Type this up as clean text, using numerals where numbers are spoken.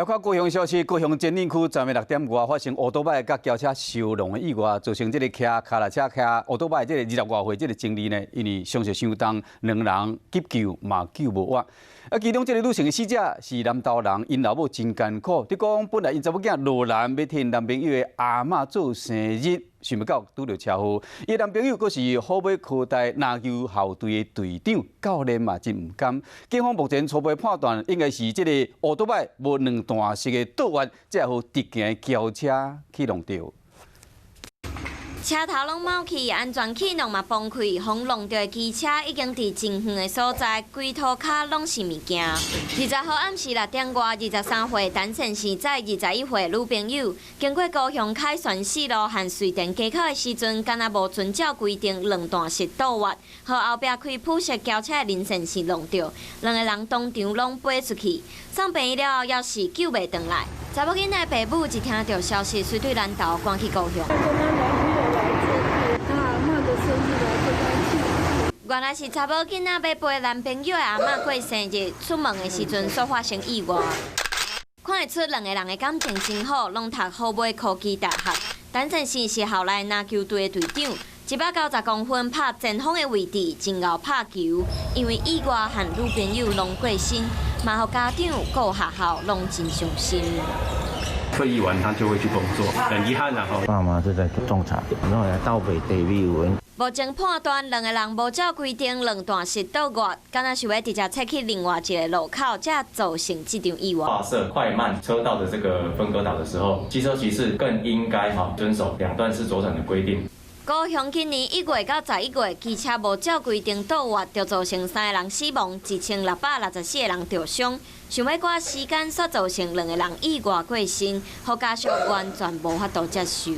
來看高雄消息，高雄真寧區昨暝6點外發生烏多擺佮轎車相撞的意外，造成這个騎跤踏車騎烏多擺這个20外歲這个情侶呢，因為傷勢傷重，兩人急救嘛救無活。啊，其中這个女性的死者是南投人，𪜶老母真艱苦。佇講本來𪜶查某囝落南欲替男朋友的阿嬤做生日，想袂到拄著車禍。伊男朋友閣是虎尾科大籃球校隊的隊長，教練嘛真毋甘。警方目前初步判斷，應該是這个烏多擺無兩段式的倒彎，才會予直行的轎車去撞著。車頭攏冒去，安全氣囊嘛崩開，予撞著的機車已經佇真遠的所在，規塗跤攏是物件。20號暗時6點外，23歲陳先生載21歲女朋友，經過高雄凱旋四路和瑞典街口的時陣，敢若無遵照規定兩段式倒彎，予後壁開普式轎車的林先生撞著，兩个人當場攏飛出去，送病院了後，猶是救袂轉來。查某囡仔的爸母一聽著消息，隨對南投趕去高雄。他阿嬤的生日來跟他慶祝。原來是查某囡仔欲陪男朋友的阿嬤過生日，出門的時陣煞發生意外。看會出兩个人的感情真好，攏讀虎尾科技大學。陳先生是校內籃球隊的隊長，190公分拍前鋒的位置，真𠢕拍球。因為意外和女朋友攏過身，嘛予家長顧學校攏真傷心。退役完他就會去工作，很遺憾啊！爸媽就在種茶，然後來倒賣茶米有。目前判斷兩个人無照規定兩段式倒彎，敢若是欲直接切去另外一个路口，才造成這場意外。劃設快慢車道的這個分隔島的時候，機車騎士更應該哈遵守兩段式左轉的規定。高雄今年1月到11月，機車無照規定倒彎，就造成三個人死亡，1664個人著傷。想欲趕時間，煞造成兩個人意外過身，予家屬完全無法度接受。